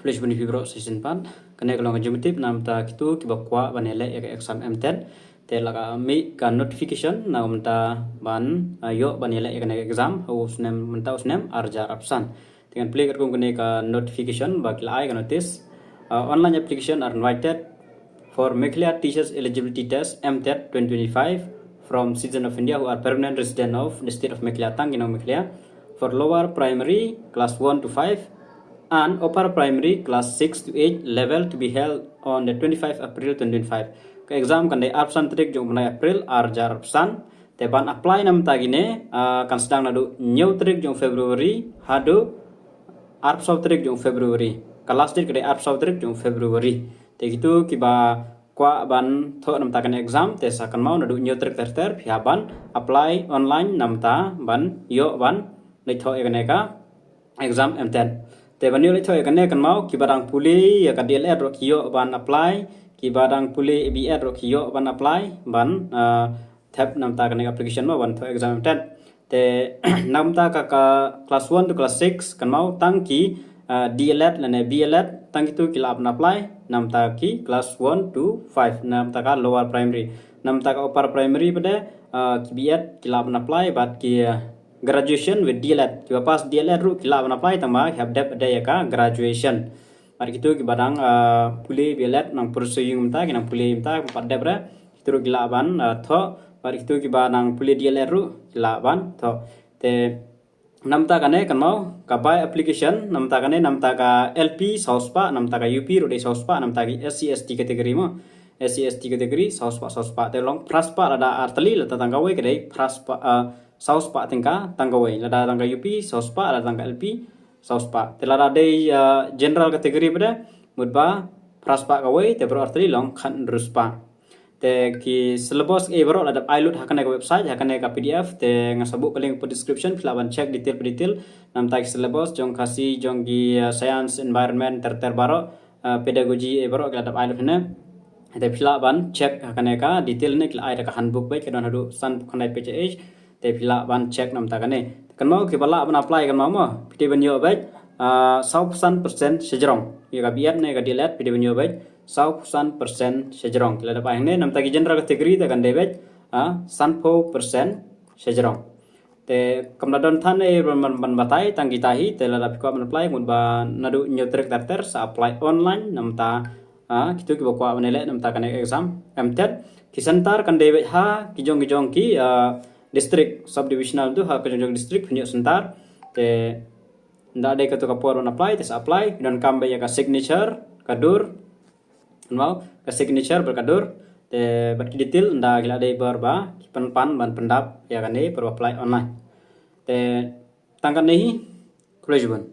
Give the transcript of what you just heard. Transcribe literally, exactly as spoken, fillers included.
Khublei shibun ïa phi baroh sa shisien pat. Kane ka long ka jingtip namar kito kiba kwah ban ïaleh ïa ka exam M TET. Te la ka mih ka notification namar ban ïoh ban ïaleh ïa kane ka exam ha u snem mynta u snem ar hajar arphew san. Te ngan plie katkum kane ka notification ba ki la ai ka notice. Uh, online application are invited for Meghalaya Teachers Eligibility Test M TET twenty twenty-five from citizen of India who are permanent resident of the state of Meghalaya, tang ki nong Meghalaya, for lower primary class one to five and upper primary class six to eight level to be held on the twenty-five April twenty twenty-five. Ka exam kan dei arphew san tarik jong u bnai April ar hajar arphew san. Te ban apply namar kine, uh, kan sdang naduh hynñiew tarik jong February haduh arphew saw tarik jong February. Ka last date ka dei arphew saw tarik jong February. Te kito kiba kwah ban thoh namar kane exam te sa kynmaw naduh hynñiew tarik ter ter phi hap ban apply online namar ban ïoh ban leit thoh ïa kane ka exam M TET. Te ban ïoh leit thoh ïa kane kynmaw kiba dang pule ïa ka D L Ed ruh ki ïoh ban apply, kiba dang pule B Ed ruh ki ïoh ban apply ban, uh, thep namar kane ka application mo ban thoh exam M TET. Te namar ka, ka class one to class six kynmaw tang ki, uh, D L Ed lane B L Ed tang kito ki lah ban apply namar ki class one to five namar ka lower primary. Namar ka upper primary pat de, uh, ki B Ed ki lah ban apply bad ki, uh, graduation with D L Ed. Kiba pass D L Ed ruh ki lah ban apply tang ba ki hap dep ïa ka graduation. Bad kito kiba dang, uh, pule B L Ed nang pursuing mynta ki nang pule mynta pat dep re. Kito ruh ki lah ban, uh, thoh. Bad kito kiba nang pule D L Ed ruh ki lah ban thoh. Te namar kane kynmaw ka bai application namar kane namar ka L P saw spah, namar ka U P ruh dei saw spah, namar ki S C S T category mo. S C S T category saw spah, saw spah. Te long phra spah lada artylli, lada tang kawei ka dei phra spah, uh, saw spah tyngka tang kawei. Lada tang ka U P saw spah, lada tang ka L P saw spah. Te lada dei, uh, general category pat de mut ba phra spah kawei, te baroh artylli long khathynriew spah. Te ki syllabus eh baroh la dep ai lut ha kane ka website, ha kane ka P D F, te nga sa buh ka link ha description, phi lah ban check detail pa detail namar ki syllabus jong Khasi, jong ki, uh, science, environment, ter ter baroh, uh, pedagogy eh baroh ki la dep ai lut hangne. Te phi lah ban check ha kane ka detail ne ki la ai da ka handbook beit, ka don haduh sanphew khyndai page eh. Te phi lah ban check namar kane. Kynmaw kiba lah ban apply kynmaw mo, phi dei ban ïoh beit, ah, sawphew san percent shajrong. Ïa ka B Ed ne ka D L Ed phi dei ban ïoh beit sawphew san percent shajrong. Ki la dep ai hangne namar ki general category te kan dei beit, ah, sanphew percent shajrong. Te kam da don than eh ban, ban, ban batai tang kita hi, te lada phi kwah ban apply mut ba naduh hynñiew tarik ter ter sa apply online namar, ah, kito kiba kwah ban ïaleh namar kane exam M TET. Ki center kan dei beit ha ki jong ki jong ki, ah, district, subdivisional tu ha ka jong jong district phin ïoh center. Te ynda dei kato ka por ban apply te sa apply, pyndonkam beit ïa ka signature, ka dur. Namar ka signature bad ka dur. Te bad ki detail ynda ki la dei bor ba ki pynpan ban pyndap ïa kane por ba apply online. Te tang kane hi, khublei shibun.